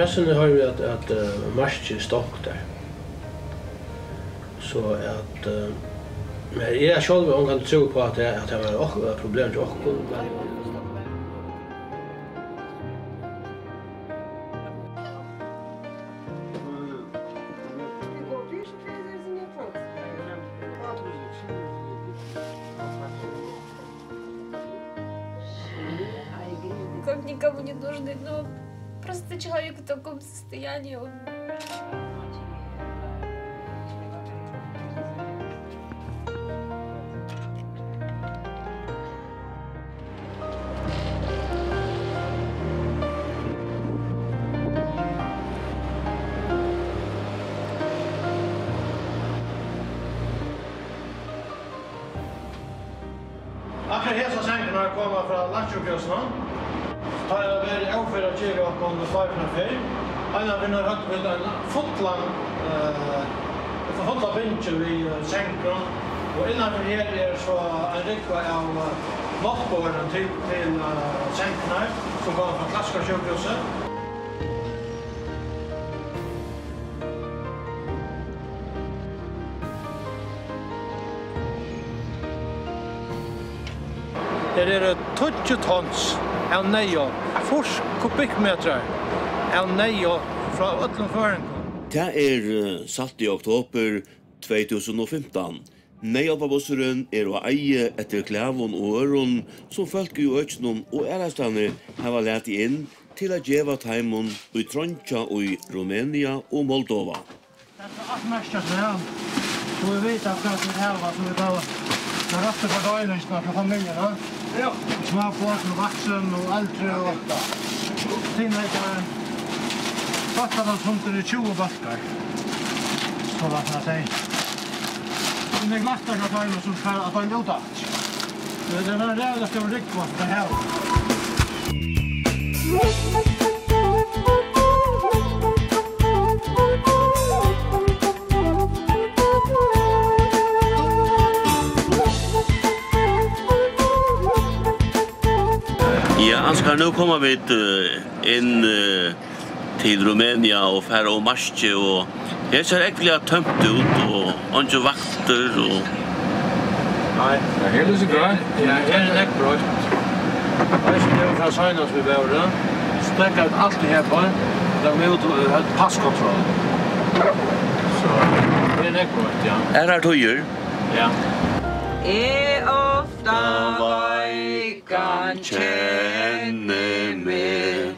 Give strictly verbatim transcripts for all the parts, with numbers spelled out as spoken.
Pressuni hoyri eg, at, at, eh, markið er stongt har. So at, eh, men eg havi sjálvur ongantíð trúð upp á, at tað, at tað var ok-, eitt problem hjá okkum, men Как никому не нужный, но просто человек в таком состоянии, он Akkurát hesar sengirnar koma frá Landssjúkrahúsinum. Teir hava verið ófør at gera okkum fleiri ferð. Einaferð høvdu vit ein fullan, eh, fulla bingi við, eh, sengum, og innanfyri her er so ein rúgva av, eh, náttborðum til, til, eh, sengirnar, sum koma frá Klaksvíkar sjúkrahúsi. Her eru tíggju tons av neyðhjálp, fýrs kubikkmetrar av neyðhjálp frá øllum føroyingum. Tað er, eh, sætta oktober tvey túsund og fimtan. Neyðhjálparbussurin er á eiði eftir klæðum og øðrum, sum fólk í økinum og aðrastaðni hava latið inn til at geva teimum, ið treingja í Rumenia og Moldova. Hetta alt merkjast væl, so vit vita, hvat vit hava, so vit hava ta rættu fordeilingina til familjuna. Ja. Smábørn og vaksin og eldri og teenagerar. Fólk hava sundur í tjúgu bólkar. So lat meg siga. Tað er lættari at deila, sum skal at deila út aftur. Men tað er ein ræðuliga stór rúgva, tað her. Ja, Ansgar, nú koma vit, eh, inn, eh, til Rumenia og fara um markið, og her sær ógvuliga tómt út og eingir vaktir og... Nei. Ja, her er so gott. Ja, her er nógv broytt. Veitst tú, frá seinast vit vóru, steðgaði alt í her, bara. Tað var út, eh, høvdu passkontroll. So, her er nógv broytt, ja. Aðrar tíðir. Ja. Eg ofta veikan kenni meg,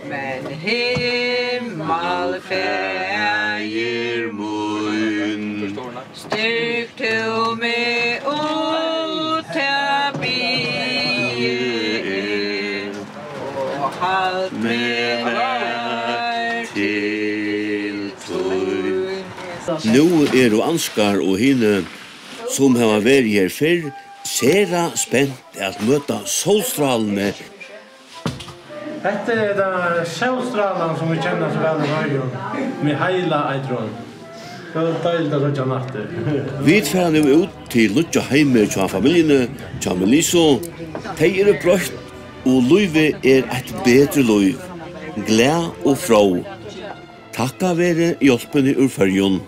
men Himmalfaðir mín, styrk tú meg, og tað biði eg, og halt meg nær til tín. Nú eru Ansgar og hini, sum hava verið her fyrr, sera spent at møta sólstrálini. Hetta er tann sólstrálan, sum vit kenna so væl í Føroyum, Mihaela eitur hon. Tað er deiligt at síggja hana aftur. Vit fara nú út til nýggja heimið hjá familjuni, hjá Melisu. Tey eru broytt, og lívið er eitt betri lív. Glað og fró. Takkað veri hjálpini úr Føroyum.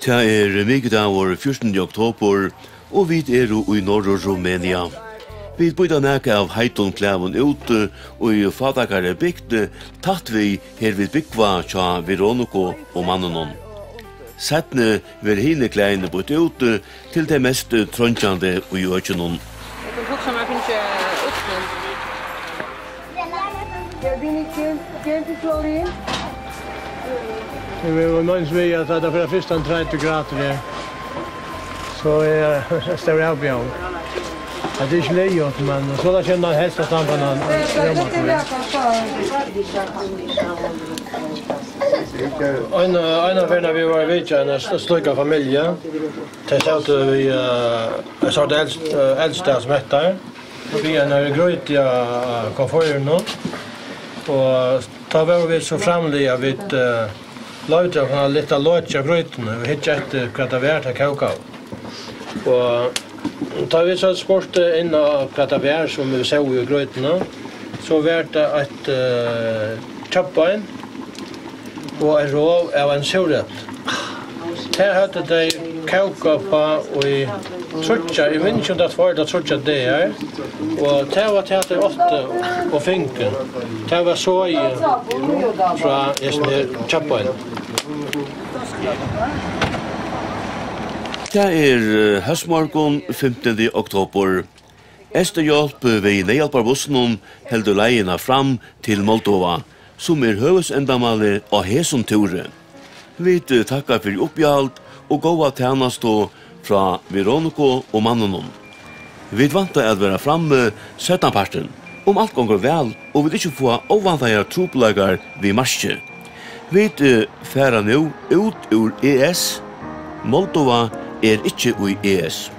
Tað er mikudagur fjúrtanda oktober, og vit eru í Norðurrumenia. Vit býta nakað av heitum klæðum út í fátækari bygd, tætt við, her vit búgva, hjá Veroniku og manninum. Seinni verða hini klæðini býtt út til tey mest treingjandi í økinum. Eg kundi hugsað mær at fingið uppsnitt. Geldini, gel-, geldi Florin. Vit vóru eins við, at tá tað fer at frysta um tretivu gradir her, so er stór avbjóðing. At tað er ikki liðugt, men so lat kemur helst at standa annan. Ein, ein av ferðina vit vóru at vitja eina sl-, slíka familju. Tey sótu við, eh, ein sort elds-, eh, eldstað sum hetta her. Við einari grýtu á komfýrinum. Og tá vóru vit so framlig, at vit, eh, loyvdu okkum at lyfta lokið á grýtuni og hyggja eftir, hvat tað var, tað kókaði. Og tá vit so spurdu inn á, hvat tað var, sum vit sóu í grýtuni, so var tað eitt, eh, kjøtbein og ein rov av ein súrepli. Tað høvdu tey kókað uppá í tríggjar, eg minnist ikki, um tað var tveir ella tríggjar dagar, og tað var tað, tey áttu og fingu. Tað var soðið frá hesum her kjøtbeinum. Tað er, eh, hósmorgun fimtandi oktobur. Eysturhjálp við neyðhjálparbussinum heldur leiðina fram til Moldova, sum er høvuðsendamálið á hesum túri. Vit, eh, takka fyri uppihald og góða tænastu frá Veroniku og manninum. Vit vænta at vera frammi seinnapartin, um alt gongur væl og vit ikki fáa óvæntaðar trupulleikar við markið. Vit, eh, fara nú út úr E S. Moldova er ikki í E S.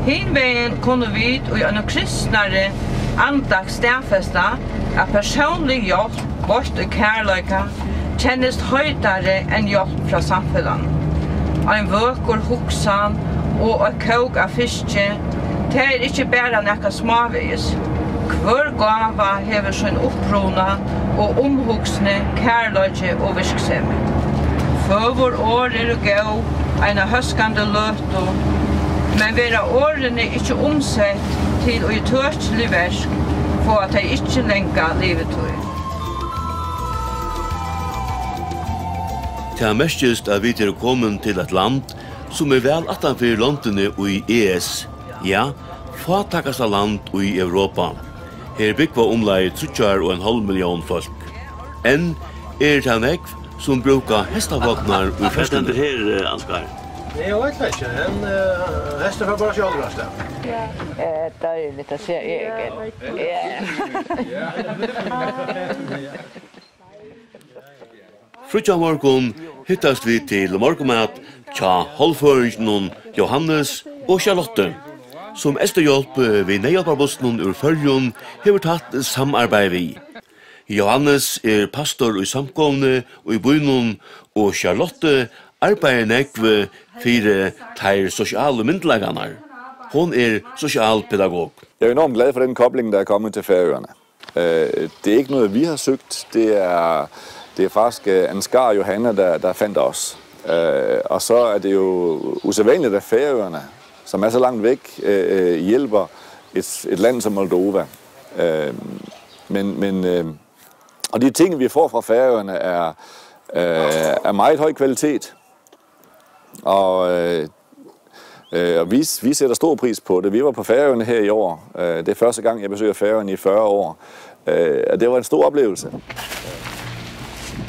Hinvegin kunnu vit í einum kristnari andakt staðfesta, at persónlig hjálp veitt í kærleika kennist heitari enn hjálp frá samfelagnum. Ein vøkur hugsan og eitt kók av fiski, tað er ikki bara nakað smávegis. Hvør gáva hevur sín uppruna og umhugsni, kærleiki og virksemi. Føgur orð eru góð eina hóskandi løtu, men verða orðini ikki umsett til ítøkilig verk, fáa tey ikki langa livitíð. Tað merkist, at vit eru komin til eitt land, sum er væl aftan fyri londini í E S, ja, fátækasta land í Europa. Her búgva umleið tríggjar og ein hálv millión fólk. Enn eru tað nógv, sum brúka hestavognar í ferðsluni. Hvat stendur her, eh, Ansgar? Nei, eg veit ikki. Ein, eh, hestur fer bara sjálvur avstað. Ja. Eh, deiligt at se Egil. Ja. Ja. Fríggjamorgun hittast vit til morgunmat hjá hálvføroyinginum Johannes og Charlotte, sum Eysturhjálp við neyðhjálparbussinum úr Føroyum hevur tætt samarbeiði við. Johannes er pastor í samkomuni í býnum, og Charlotte arbeiðir nógv fyri teir sosialu myndugleikarnar. Hon er sosialpedagog. Jeg er enormt glad for den kobling, der er kommet til Færøerne. Øh, det er ikke noget, vi har søgt. Det er, det er faktisk, øh, Ansgar og Johanne, der, der fandt os. Øh, og så er det jo usædvanligt, at Færøerne, som er så langt væk, øh, øh, hjælper et, et land som Moldova. Øh, men, men, øh, og de ting, vi får fra Færøerne, er, øh, er meget høj kvalitet. Og, øh, øh, og vi, vi sætter stor pris på det. Vi var på Færøerne her i år. Øh, det er første gang, jeg besøger Færøerne i fyrre år. Øh, og det var en stor oplevelse.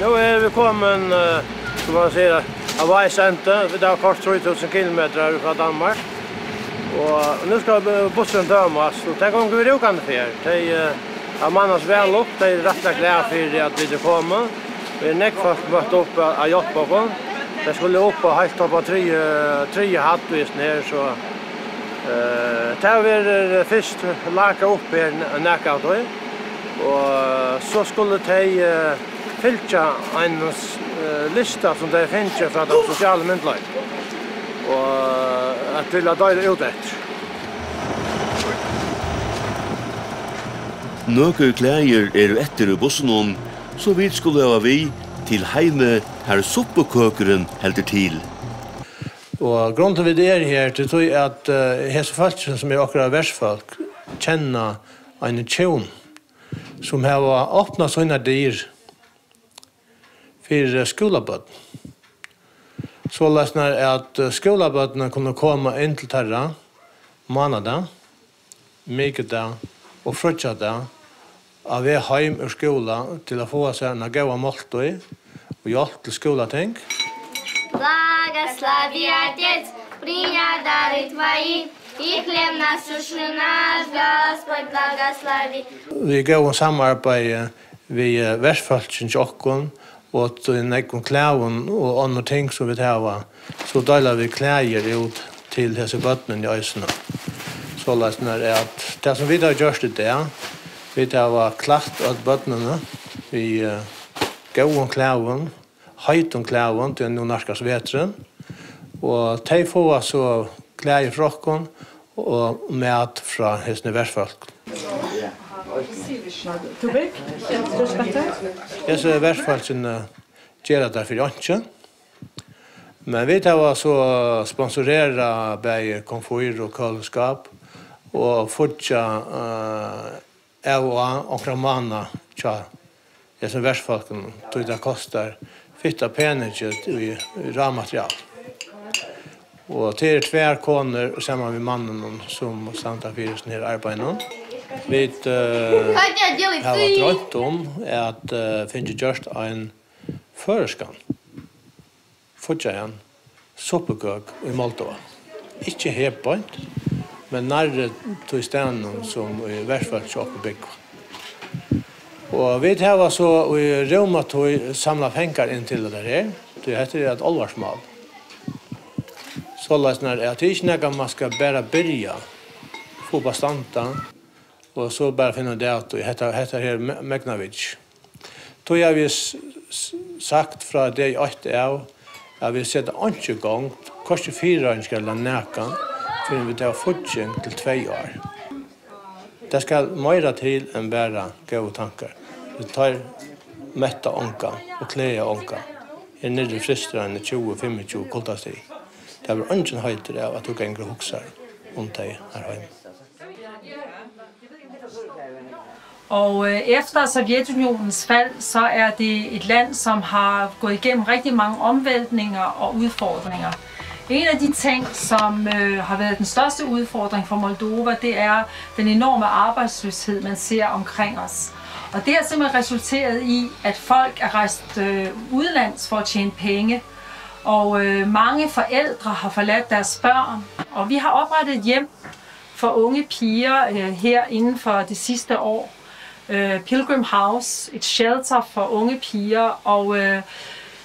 Nú eru vit komin, eh, sum man sigur, á vegis enda. Vit hava koyrt trý túsund kilometrar frá Danmark. Og nú skal bu-, bussurin tømast, og tað gongur við rúkandi ferð. Tey, eh, hava mannað væl upp, tey eru rættiliga glað fyri, at vit eru komin. Vit eru nógv fólk møtt upp at, at hjálpa okkum. Tey skulu upp á heilt upp á triðju, triðju hædd í hesum her, so, eh, tað verður fyrst lakað upp her n-, nakað av tí. Og so skulu tey, eh, fylgja einum s-, eh, lista, sum tey fingu frá teimum sosialu myndugleikunum. Og at til at deila út eftir. Nøkur klæðir eru eftir í bussinum, so vit skulu hava við til heimið, har suppukøkurin heldur til. Og grundin til, vit eru her, til tí at, eh, hesi fólkini, sum eru okkara vertsfólk, kenna eini hjún, sum hava opnað sínar dyr fyri skúlabørn. Soleiðis at, eh, skúlabørnini kunnu koma inn til teirra mánadag, mikudag og fríggjadag á veg heim úr skúla til at fáa sær eina góða máltíð Og hjálp til skúlating. Благослови, Отец, приня дары Твои, и хлеб насущный наш, Господь, благослови. Við góðum samarbeiði við, eh, verfólkini hjá okkum og tí nógvum klæðum og onnur ting, sum vit hava, so deila vit klæðir út til hesi børnini eisini. Soleiðis er at tað, sum vit hava gjørt í dag, vit hava klætt øll børnini við, eh, góðum klæðum, heitum klæðum, tí nú nærkast veturin, og tey fáa so klæðir frá okkum og mat frá hesum verfólkum. Hesi verfólkini gera tað fyri einki, men vit hava so sponsorerað bæði komfýr og køliskáp og fíggja, eh, av og á onkran mánaða hjá hesum verfólkunum, tí tað kostar fitt av peningi í, í rámaterial. Og tað eru tvær konur saman við manninum, sum standa fyri hesum her arbeiðinum. Vit, eh, hava droymt um at, eh, fingið gjørt ein føroyskan fíggjaðan suppukøk í Moldova. Ikki her beint, men nærri tí staðnum, sum í verfólk hjá okkum búgva. Og vit hava so í rúma tíð samlað pengar inn til tað her, tí hetta er eitt álvarsmál. Soleiðis er at tað er ikki nakað, man skal bara byrja, fáa upp at standa, og so bara finna út av tí, hetta, hetta her me-, megna vit ikki. Tí havi eg s-, s-, sagt frá degi eitt av, at vit seta einki í gongd, hvørki fyrireikingar ella nakað, fyrr enn vit hava fígging til tvey ár. Tað skal meira til enn bara góðir tankar. Teir metta ongan og klæða ongan. Her niðri frystir eini tjúgu, fimmogtjúgu kuldastig. Tað verður eingin heitur av, at tú gongur og hugsar um tey her heima. Og øh, efter Sovjetunionens fald, så er det et land, som har gået igennem rigtig mange omvæltninger og udfordringer. En af de ting, som øh, har været den største udfordring for Moldova, det er den enorme arbejdsløshed, man ser omkring os. Og det har simpelthen resulteret i, at folk er rejst øh, udenlands for at tjene penge. Og øh, mange forældre har forladt deres børn. Og vi har oprettet et hjem for unge piger øh, her inden for det sidste år. Øh, Pilgrim House, et shelter for unge piger, og øh,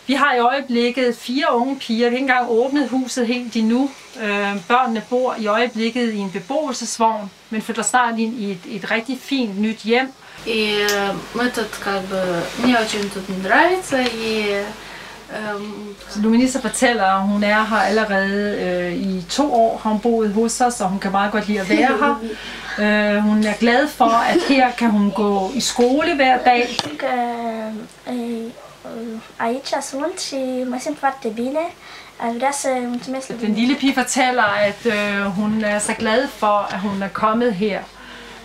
vi har i øjeblikket fire unge piger. Vi har ikke engang åbnet huset helt endnu. Øh, børnene bor i øjeblikket i en beboelsesvogn, men flytter snart ind i et, et rigtig fint nyt hjem. И э, мы тут как бы, мне очень тут нравится, и эм, Så Luminisa fortæller, at hun er her allerede øh, i to år, har hun boet hos os, og hun kan meget godt lide at være her. Øh, hun er glad for, at her kan hun gå i skole hver dag. Fica eh, eh, aici sunt și mă simt foarte bine. Aș vrea să mulțumesc lui Den lille pige fortæller, at øh, hun er så glad for, at hun er kommet her.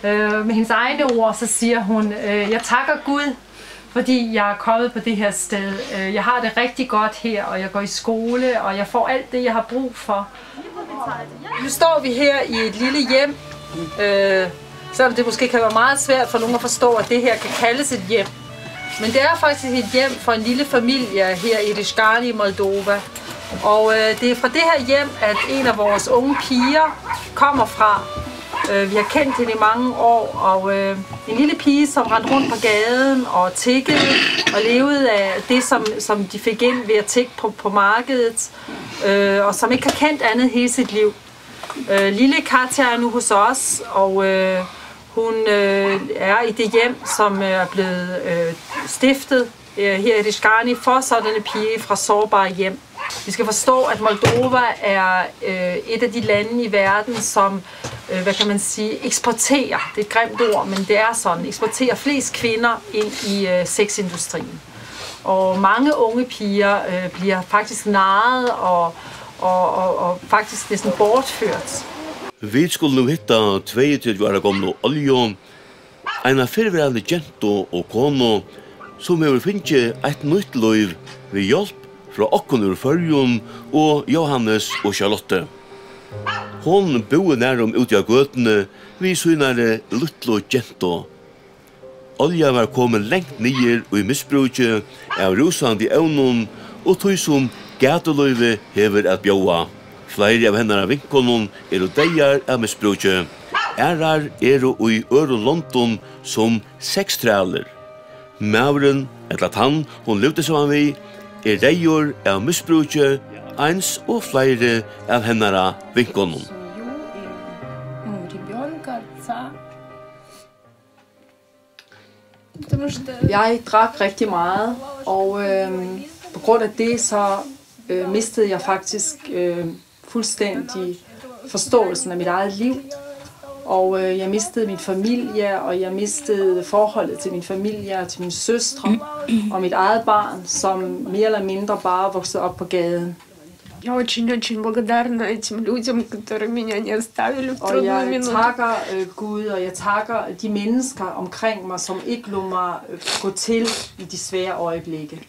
Øh, med hendes egne ord, så siger hun, øh, jeg takker Gud, fordi jeg er kommet på det her sted. Øh, jeg har det rigtig godt her, og jeg går i skole, og jeg får alt det, jeg har brug for. Nu står vi her i et lille hjem, øh, selvom det måske kan være meget svært for nogen at forstå, at det her kan kaldes et hjem. Men det er faktisk et hjem for en lille familie her i Rishkani i Moldova. Og øh, det er fra det her hjem, at en af vores unge piger kommer fra. Øh, vi har kendt hende i mange år, og øh, en lille pige, som rendte rundt på gaden og tiggede og levede af det, som, som de fik ind ved at tigge på, på markedet, øh, og som ikke har kendt andet hele sit liv. Øh, lille Katja er nu hos os, og øh, hun øh, er i det hjem, som øh, er blevet øh, stiftet øh, her i Rishkani for sådanne piger fra sårbare hjem. Vi skal forstå, at Moldova er øh, et af de lande i verden, som, øh, hvad kan man sige, eksporterer, det er et grimt ord, men det er sådan, eksporterer flest kvinder ind i øh, sexindustrien. Og mange unge piger øh, bliver faktisk narret og, og, og, og faktisk næsten bortført. Vit skulu nú hitta tveyogtretivu ára gomlu Olju, eina fyrrverandi gentu og konu, sum hevur fingið eitt nýtt lív við hjálp frá okkum úr Føroyum og Jóhannes og Charlotte. Hon búði nærum úti á gøtuni við sínari lítlu gentu. Olja var komin langt niður í misbrúki av rúsandi evnum og tí, sum gatulívið hevur at bjóða. Fleiri av hennara vinkonum eru deyðar av misbrúki. Aðrar eru í øðrum londum sum sextrælir. Maðurin, ella tann, hon livdi saman við, er deyður av misbrúki, eins og fleiri av hennara vinkonum. Jeg drak rigtig meget, og øh, på grund af det, så øh, mistede jeg faktisk øh, fuldstændig forståelsen af mit eget liv. Og øh, jeg mistede min familie, og jeg mistede forholdet til min familie og til mine søstre og mit eget barn, som mere eller mindre bare voksede op på gaden. Я очень-очень благодарна этим людям, которые меня не оставили в Og трудную jeg минуту. Takker øh, Gud, og jeg takker de mennesker omkring mig, som ikke lod mig øh, gå til i de svære øjeblikke.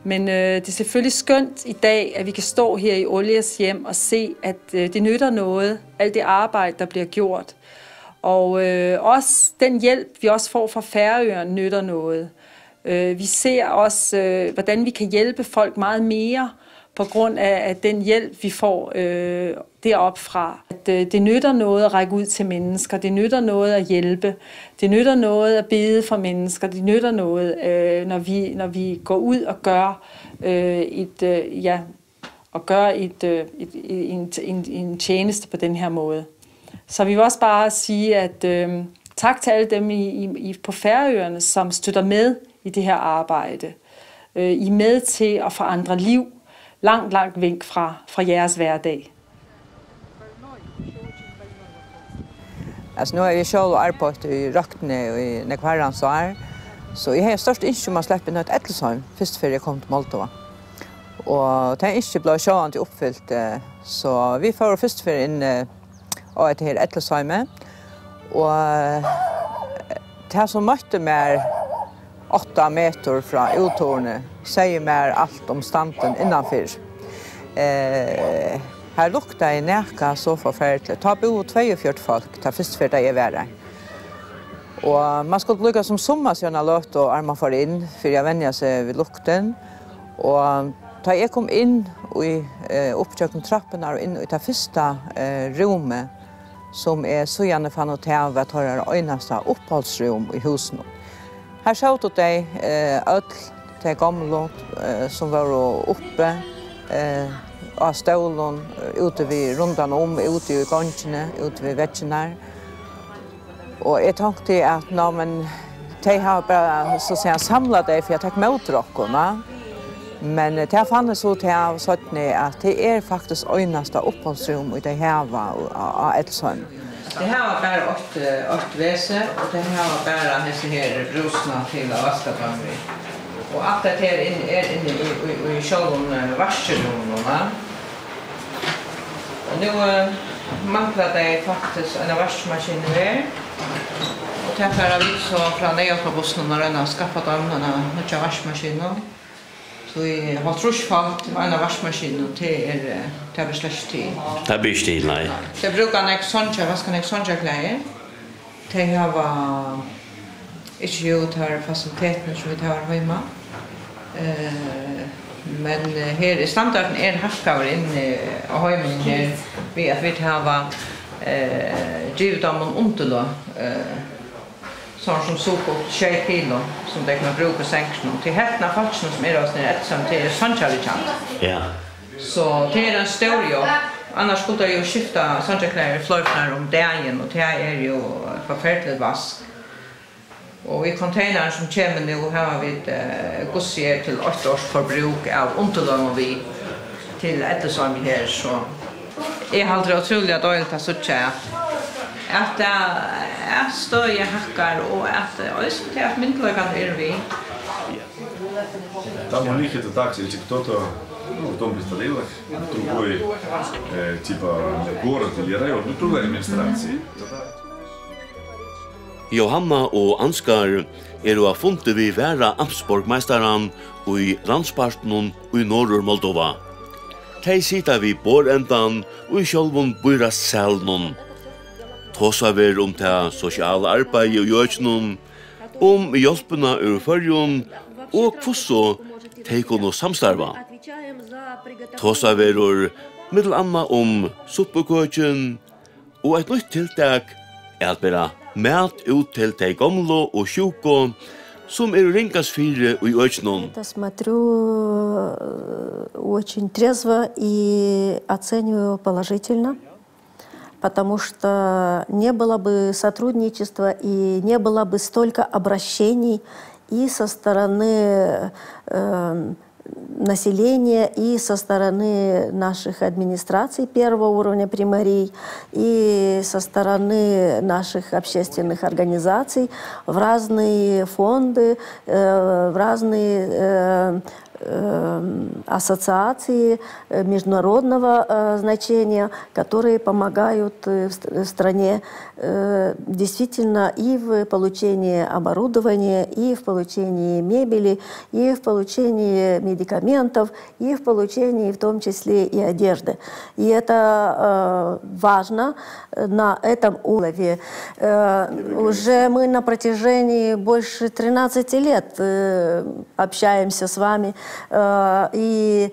Men øh, det er selvfølgelig skønt i dag, at vi kan stå her i Olias hjem og se, at øh, det nytter noget, alt det arbejde, der bliver gjort. Og øh, også den hjælp, vi også får fra Færøerne, nytter noget. Øh, vi ser også, øh, hvordan vi kan hjælpe folk meget mere på grund af, af den hjælp, vi får øh, deroppe fra. At øh, det nytter noget at række ud til mennesker. Det nytter noget at hjælpe. Det nytter noget at bede for mennesker. Det nytter noget, øh, når, vi, når vi går ud og gør øh, et, øh, ja, og gør et, øh, et, en, en, en tjeneste på den her måde. Så vi vil også bare sige, at øh, tak til alle dem i, i, i, på Færøerne, som støtter med i det her arbejde. Øh, I er med til at forandre liv langt, langt væk fra, fra jeres hverdag. Altso, nú havi eg sjálv arbeitt í røktini í nógv harrans ár, so eg hevði eitt stórt ynski um at sleppa inn á eitt ellisheim, fyrstu ferð eg kom til Moldova. Og tað ynskið bleiv sjálvandi uppfylt, eh, so vit fóru fyrstu ferð inn eh, á hetta her ellisheimið. Og eh, tað, sum møtti mær átta metur frá úthurðini, segði mær alt um standin innanfyri. Eh, har luktaði nakað so forferdiligt. Tá búðu tveyogfjøruti fólk, ta fyrstu ferð, tá eg var har. Og man skuldi líka sum summa seg eina løtu, áðrenn man fór inn, fyri at venja seg við luktin. Og tá eg kom inn í, eh, upp gjøgnum trappurnar og inn í tað fyrsta eh, rúmið, sum eg síðani fann út av var teirra einasta upphaldsrúm í húsinum. Har sótu tey eh, øll, tey gomlu, eh, sum vóru uppi eh, á stólum eh, úti við, rundan um, úti í gongini, úti við veggirnar. Og eg tonkti, at ná, men tey hava bara, so at siga, samlað tey fyri at taka ímóti okkum, va? Men eh, tað fann eg so út av seinni, at tað er faktiskt einasta upphaldsrúm, ið tey hava á, á, á Ellisheiminum. Tey hava bara eitt, eh, eitt vesi, og tey hava bara hesi her brúsuna til at vaska teimum við. Og alt hetta her inn, er inni í, í, í sjálvum eh, vaskirúminum, va? Og nú eh, mangla tey faktiskt eina vaskimaskinu her. Og tað fara vit so frá neyðhjálparbussinum at royna at skaffa teimum eina nýggja vaskimaskinu. Tí hálvtrýss fólk til eina vaskimaskinu, tað er, eh, tað ber slett ikki til. Tað ber ikki til, nei. Tey brúka nógv songjar, vaska nógv songjarklæðir. Tey hava ikki jú tær fasilitetirnar, sum vit hava heima. Eh, men eh, her er standardin er hækkaður inni á heiminum her, við at vit hava eh, givið teimum undirløg, eh, sovorðið sum suku upp til sjey kilo, sum tey kunnu brúka í senginum. Tí helvtin av fólkinum, sum eru á hesum her Ellisheiminum, tað eru songjarliggjandi. Ja. So tað er ein stór hjálp. Annars skuldu tey jú skifta songjarklæðir fleiri ferðir um dagin, og tað er jú forferdiligt vask. Og í konteinararnar, sum koma nú, hava vit eh, hvussu er til eitt árs forbrúk av undirløgum við til Ellisheimið her, so eg haldi, tað er ótrúliga deiligt at síggja, at, at, tað, at støðið hækkar, og at eh, eisini tað, at myndugleikarnir eru við. Там у них это так, если кто-то, ну, в дом престарелых, другой, э, типа, город или район, ну, другая администрация. Jóhanna og Ansgar eru á fundi við varaamtsborgmeistaran í landspartinum í Norður-Moldova. Tey sita við borðendan í sjálvum býráðssalinum. Tosað verður um tað sosiala arbeiðið í økinum, um hjálpina úr Føroyum og hvussu tey kunnu samstarva. Tosað verður millum annað um suppukøkin og eitt nýtt tiltak, at bera mat út til tey gomlu og sjúku, sum eru ringast fyri í økinum. Это смотрю, э, очень трезво и оцениваю положительно, потому что не было бы сотрудничества и не было бы столько обращений и со стороны, э, населения, и со стороны наших администраций первого уровня при мэрии, и со стороны наших общественных организаций в разные фонды, э, в разные, э, э, ассоциации, э, международного, э, значения, которые помогают, э, в ст-, в стране, э, действительно и в получении оборудования, и в получении мебели, и в получении медикаментов, и в получении в том числе и одежды. И это, э, важно, э, на этом уровне. Э, уже мы на протяжении больше тринадцати лет, э, общаемся с вами, э, и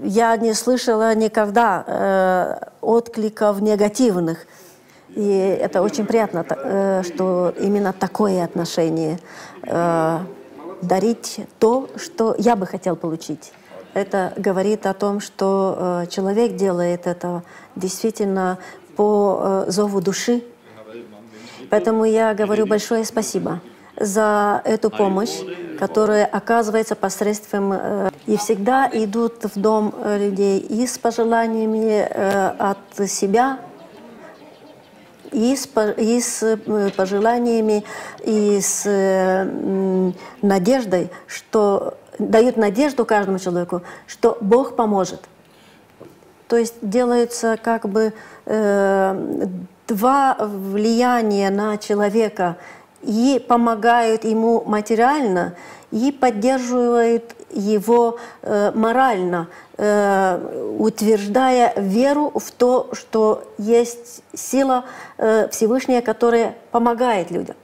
я не слышала никогда, э, откликов негативных. И это очень приятно, та-, э, что именно такое отношение, э, дарить то, что я бы хотел получить. Это говорит о том, что, э, человек делает это действительно по, э, зову души. Поэтому я говорю большое спасибо за эту помощь, которая оказывается посредством, э, и всегда идут в дом, э, людей и с пожеланиями, э, от себя, и с по-, и с, э, пожеланиями, и с, э, м, надеждой, что дают надежду каждому человеку, что Бог поможет. То есть делаются как бы, э, два влияния на человека, и помогают ему материально, и поддерживают его, э, морально, э, утверждая веру в то, что есть сила, э, Всевышняя, которая помогает людям.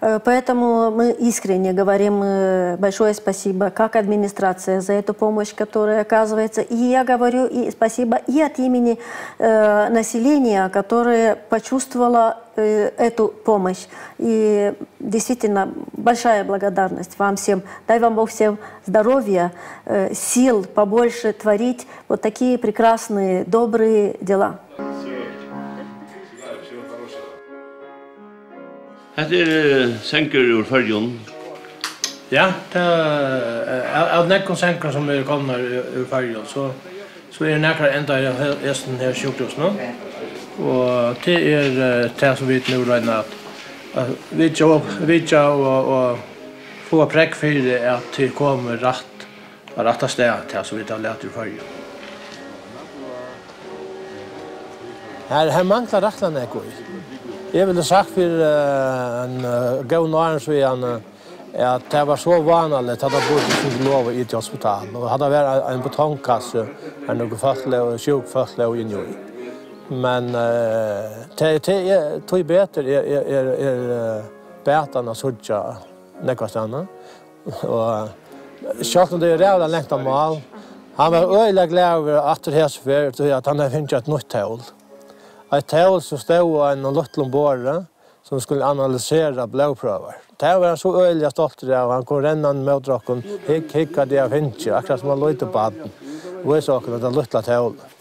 Э, поэтому мы искренне говорим, э, большое спасибо как администрация за эту помощь, которая оказывается. И я говорю и спасибо и от имени, э, населения, которое почувствовало, э, эту помощь. И действительно большая благодарность вам всем. Дай вам Бог всем здоровья, э, сил побольше творить вот такие прекрасные, добрые дела. Hetta er, eh, sangur úr Føroyum. Ja, tað, eh, av, av nógvum sangum sum eru komnar úr, úr Føroyum, so, so eru nakrar endaðar á he-, hesum her sjúkrahúsinum. Og tað er, eh, tað sum vit nú royna at, at vitja og, vitja og, og fáa prógv fyri, at tað er komið rætt á rætta stað, tað sum vit hava latið í Føroyum. Her, her manglar rættiliga nógv í. Eg vildi sagt fyri, eh, ein, eh, góðum árum síðan, eh, at tað var so vánaligt, at tað burdi sum lov at ita á hospital. Og hatta var ein, ein betongkassi, har nøkur fólk lógu, sjúk fólk lógu inni í. Men, eh, tað, tað er, tí betur er, er, er, er, eh, batan at síggja nógvastaðni. Og sjálvt um tað er ræðuliga langt á mál, hann var øgiliga glaður aftur hesa ferð, tí at hann hevði fingið eitt nýtt tól. Eitt tól sum stóð á einum lítlum borði, sum skuldi analysera blóðprøvur. Tað var hann so øgiliga stoltur av, hann kom rennandi móti okkum, hygg, hygg, hvat eg havi fingið, akkurát sum eitt lítið barn, vísa okkum hetta lítla tólið.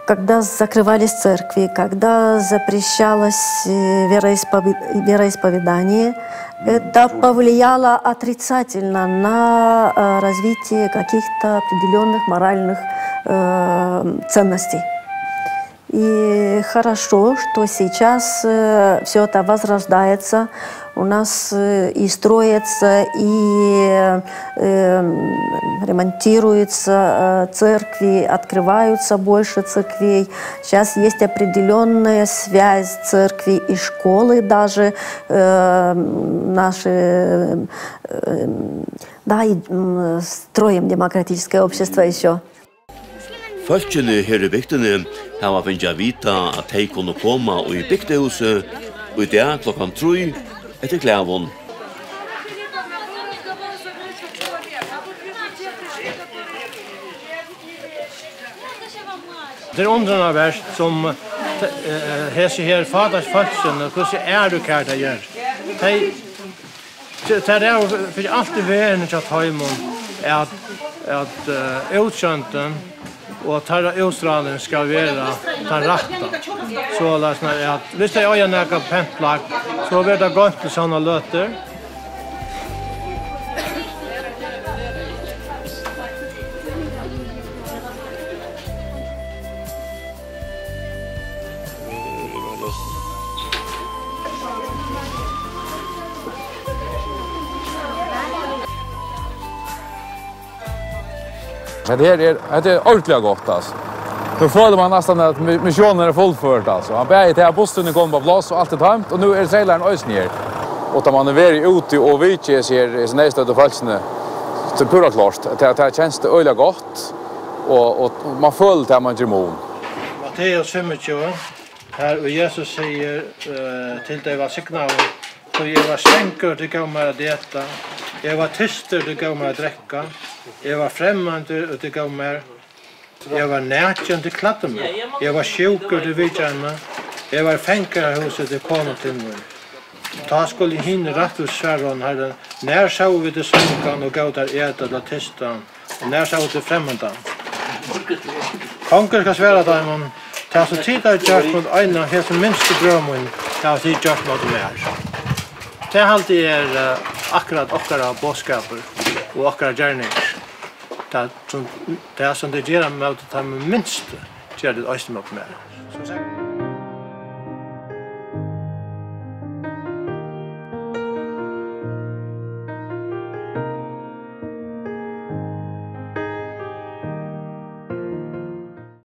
Когда закрывались церкви, когда запрещалось, э, вероисповед-, вероисповедание, это повлияло отрицательно на, э, развитие каких-то определённых моральных, э, ценностей. И хорошо, что сейчас все это возрождается, у нас э, и строится, и э, ремонтируется э, церкви, открываются больше церквей. Сейчас есть определенная связь церкви и школы даже. Э, наши э, да, и, м, строим демократическое общество еще. Fólkini her í bygdini hava fingið at vita, at tey kunnu koma í bygdahúsið í dag klokkan trý eftir klæðum. Tað er undranarvert, sum hesi her fátæku fólkini, hvussu ærukær tey eru. Tey Tað er fyri alt í verðini hjá teimum, at, at útsjóndin og teirra útstráling skal vera tann rætta. Soleiðis at viss tey eiga nakað pent plagg, so verður tað goymt til sovorðnar løtur. Hetta her er, hetta er ordiliga gott, altso. Nú følir man næstan, at mi- missiónin er fullførd, altso. Hann bæði tað, bussurin er komin á pláss og alt er tómt, og nú er trailerin eisini her. Og tá man er verið úti og vitjað hesi her, hesi neyðstøddu fólkini, so er púra klárt. Tað, tað kennst øgiliga gott, og, og man følir tað, man ger mun. Matteus fimmogtjúgu, har Jesus sigur eh, til tey, vælsignaðu, tí eg var svangur, tit góvu mær at eta, eg var tystur, tit góvu mær at drekka, eg var fremmandur, og tit góvu mær, eg var nakin, tit klæddu meg, eg var sjúkur, tit vitjaðu meg, eg var í fangarhúsi, tit komu til mín. Tá skulu hinir rættvísu svara honum, Harri, nær sóu vit teg svangan og góvu tær at eta, ella tystan, og nær sóu vit teg fremmandan? Kongurin skal svara teimum, tað sum tit hava gjørt móti einum av hesum minstu brøður mínum, tað hava tit gjørt móti mær. Tað haldi eg er eh, akkurát okkara boðskapur og okkara gerningar. Tað sum, tað sum tit gera móti teimum minstu, gera tit eisini móti mær.